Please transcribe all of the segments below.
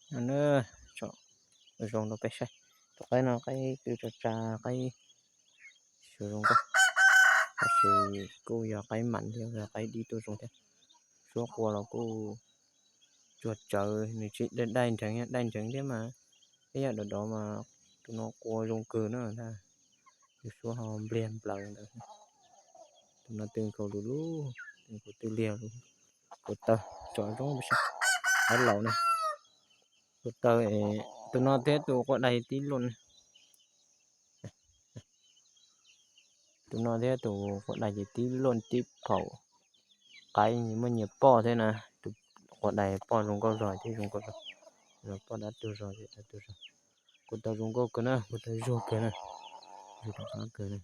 Tso zoo rau peb saib. Tus qaib no qaib twb tsa tsa, qaib tsis zoo nkauj, tab sis kuj yog qaib mam thiab, yog qaib dib tuaj zoo thiab. Suab qua los kuj tsuag tsawv, nws tsis dai nrheev, dai nrheev thiab mas ib yam dov dov mas tus no qua zoo kawg na. Tus suab ho npliag nplaws ntawd. Tus no twb nkaus lug lug, twb nkaus twb liag lug. Kuv taw tso zoo peb saib. Qaib laus na. Kuv taw tus no thiab tus quav dais tib luaj. Tus no thiab tus quav dais ces tib luaj tib phaum. Qaib muaj nyias poj thiab na. Tus quav dais poj zoo nkauj zog thiab, zoo nkauj zog, poj dab tuag zog thiab, dab tuag zog. Kuv taw zoo nkauj kawg na, kuv taw zuag kawg na, zuag rov qab kawg na.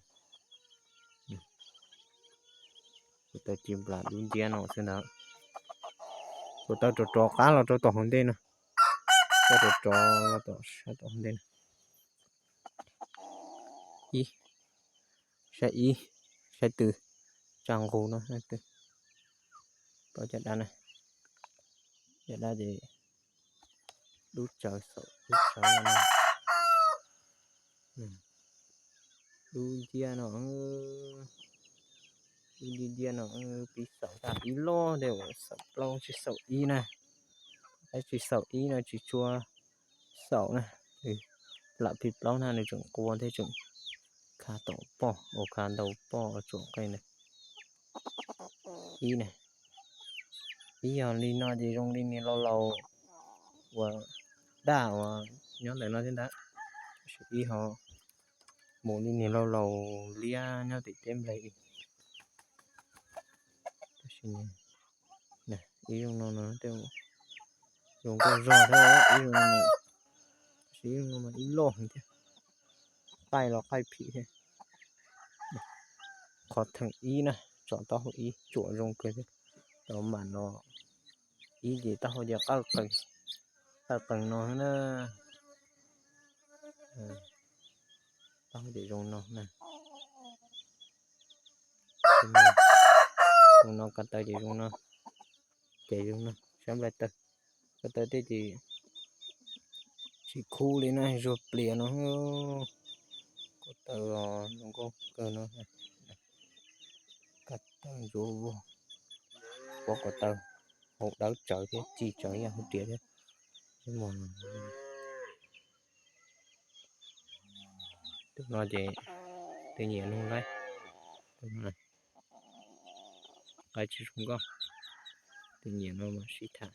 Kuv taw ci nplas dub nciab no xwb ntawd. Kuv taw rov rov qab los rau tom hauv ntej no. Taw rov rov los tom sab tom hauv ntej no. Ib, saib ib, saib twg tsa nqus no, saib twg. Pab caj dab na, caj dab ces dub tsawv xaum dub tsawv no. Dub nciab no, dub nciab nciab no, pib xaum tag ib loj ntej uas xaum plaub tsis xaum ib na. Tab tsis xaum ib no tsis tshua xaum na. Lam pib plaub na nws tseem qua thiab tseem kha tom poj, ua kha ntau poj ua tsuam qe na. Ib na, ib yog li no ces zoo li niag laus laus uas daj uas nyob ntawm no thiab ntag. Tab sis ib ho mus li niag laus laus liab nyob tim teb npleg. Tab sis ib zoo no no, zoo nkauj zog thiab ib zoo no, tab sis ib zoo no mas ib loj heev thiab, qaij los qaij phim thiab. Qhov theem ib na, tsom taub hau ib tsuam zoo kawg thiab. Cov mam no ib ces taub hau ces qawj qees, qawj qees no na. Taub hau ces zoo no na. Zoo no, ko taw ces zoo no, ces zoo no, sab nplaig taw. Ko taw tej ces tsis khub li na, zuag plias no. Ko taw zoo nkauj kawg no. Ko taw ntsuav vog, pob ko taw hau dawb tsawv thiab ci tsawv yam hauv riam thiab. Tus no ces tus nyiam no lawm, qaib tsis zoo nkauj, tus nyiam no mas sib tham.